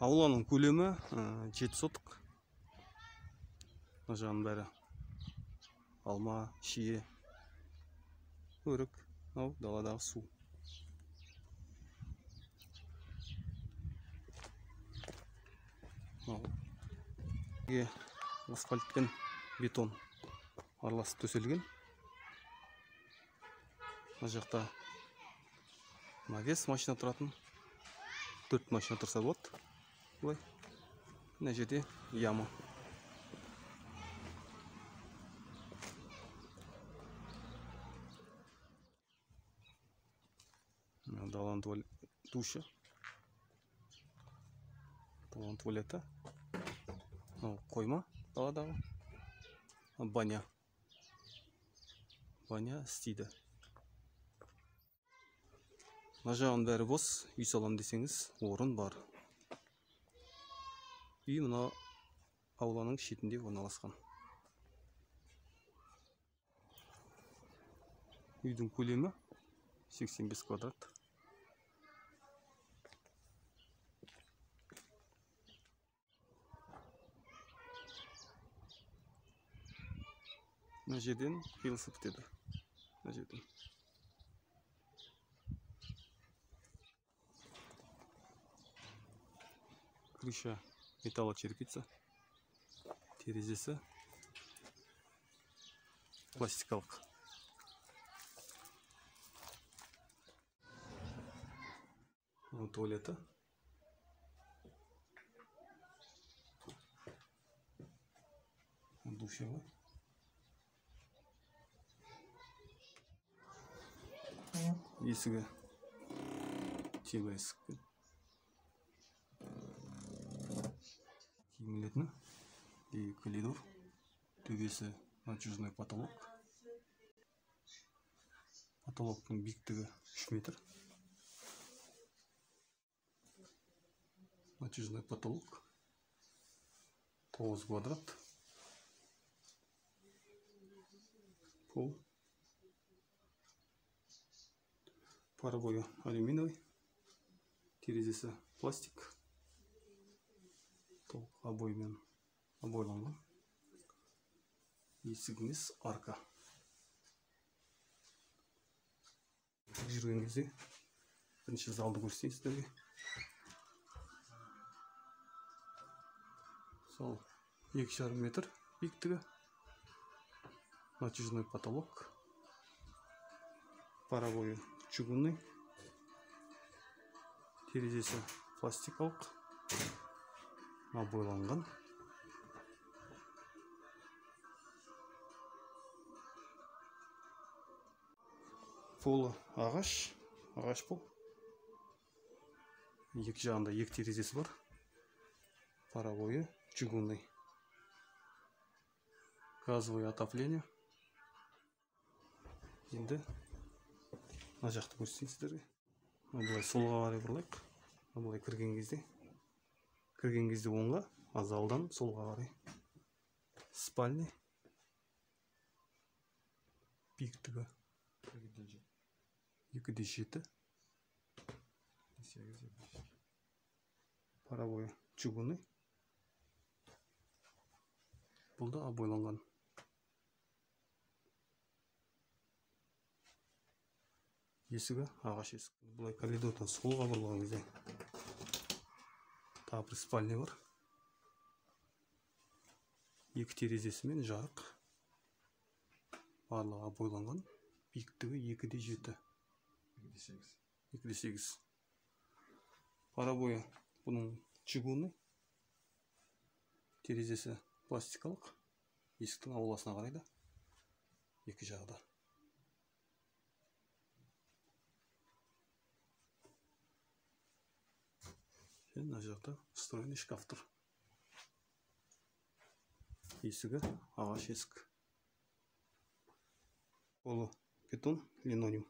Ауланың көлемі 7 сотық. Мына жағының бәрі алма, шие, өрік, мынау даладағы су. Мынау асфальт пен бетон араласып төселген. Мына жақта навес машина тұратын. 4 машина тұрса болады. Былай. Мына жерде яма. Даланың душы. Даланың туалеті. Мынау қойма даладағы. Баня. Баня істейді. Мына жағының бәрі бос, үй салам десеңіз орын бар. Үй мына ауланың шетінде орналасқан. Үйдің көлемі 85 квадрат. Мына жерден қиылысып бітеді. Мына жерден. Крыша металлочерепица, терезесі пластикалық. Туалеті. Душевой. Есігі темір есік. Киім и коридор, төбесі натяжной потолок. Потолоктың биіктігі 3 метр. Натяжной потолок 9 квадрат. Пол. Паровой алюминиевый. Терезесі пластик. Толық обоймен обойланған. Есігіміз арка. Жүрген кезде бірінші залды көрсетейін сіздерге. Зал 2,5 метр биіктігі. Натяжной потолок. Паровой чугунный. Терезесі пластикалық. Обойланған. Полы ағаш, ағаш пол. Екі жағында екі терезесі бар. Паровой чугунный. Газовое отопление. Енді мына жақты көрсетейін сіздерге. Былай солға қарай бұрылайық. Былай кірген кезде. Кірген кезде оңға, а залдан солға қарай. Спальня. Биіктігі 2,7. Паровой чугунный. Бұл да обойланған. Есігі ағаш есік. Былай коридордан солға бұрылған кезде тағы бір спальня бар. Екі терезесімен жарық. Барлығы обойланған. Биіктігі 2,7. 2,8. Паровой бұның чугунный. Терезесі пластикалық. Есіктің ауласына қарайды. Екі жағы да. Мына жақта встроенный шкаф тұр. Есігі ағаш есік. Полы бетон, линолеум.